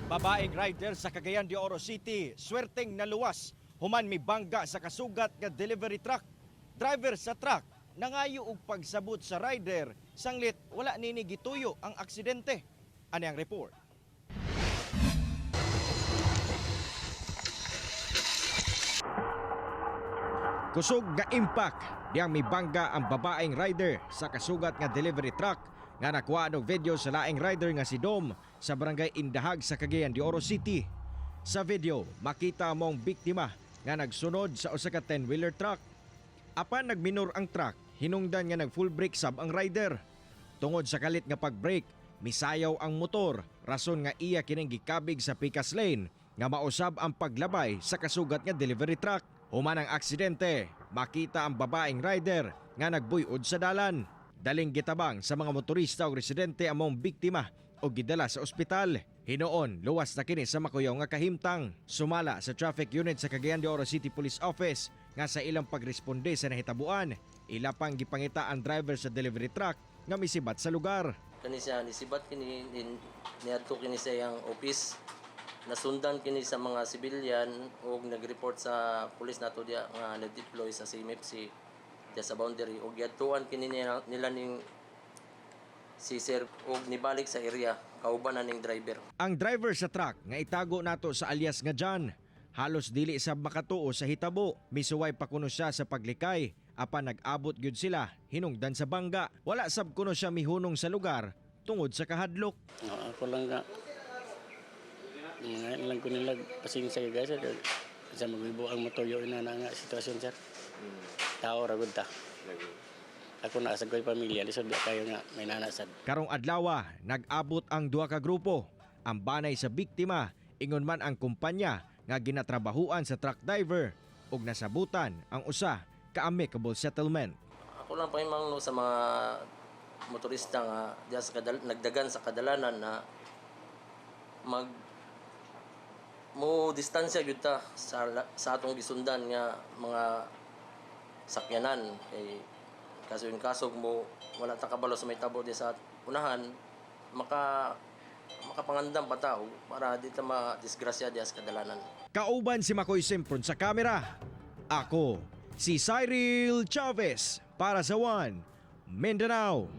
Babaeng rider sa Cagayan de Oro City, swerteng naluwas human mibangga sa kasugat nga delivery truck. Driver sa truck nangayo og pagsabot sa rider sanglit wala nini gituyo ang aksidente. Ani ang report. Kusog nga impact diyang mibangga ang babaeng rider sa kasugat nga delivery truck nga nakuha og video sa laing rider nga si Dom sa barangay Indahag sa Cagayan de Oro City. Sa video, makita mong biktima nga nagsunod sa usa ka 10-wheeler truck. Apan nagminor ang truck, hinungdan nga nag full brake sab ang rider. Tungod sa kalit nga pag-brake, misayaw ang motor, rason nga iya kining gikabig sa pikas lane nga mausab ang paglabay sa kasugat nga delivery truck. Human ang aksidente, makita ang babaeng rider nga nagbuyod sa dalan. Daling gitabang sa mga motorista o residente ang mong biktima o gidala sa ospital. Hinuon, luwas na kini sa makuyaw nga kahimtang. Sumala sa traffic unit sa Cagayan de Oro City Police Office nga sa ilang pagresponde sa nahitabuan, ila pang gipangita ang driver sa delivery truck nga misibat sa lugar. Kani siya nisibat kini niadto kini sa iyang office, nasundan kini sa mga sibilyan ug nag-report sa pulis nato diya nga na-deploy sa CMFC diya sa boundary ug giadtuan kini nila ning si sir ug nibalik sa area kauban na ning driver. Ang driver sa truck nga itago nato sa alias nga John. Halos dili sab makatuo sa hitabo. Misuway pa kuno siya sa paglikay apan nag-abot gyud sila hinungdan sa bangga. Wala sab kuno siya mihunong sa lugar tungod sa kahadlok. No, ako lang nga mga lang ko nila pasensya kay guys, sir. Sa magbibo ang motor ina na nga sitwasyon, sir. Tao ra gud ta. Ako na sa koy pamilya, lisod ba kayo nga may nanasad. Karong adlawa, nag-abot ang duha ka grupo. Ang banay sa biktima, ingon man ang kumpanya nga ginatrabahuan sa truck driver ug nasabutan ang usa ka amicable settlement. Ako lang pahimangno sa mga motorista nga diya sa nagdagan sa kadalanan na mag mo distansya gyud ta sa atong gisundan nga mga sakyanan kay kaso yung kasog mo wala ta kabalo sa may tabo di sa unahan, makapangandam pa ta og para di ta madisgrasya diya sa kadalanan. Kauban si Makoy Sempron sa kamera. Ako, si Cyril Chavez para sa One Mindanao.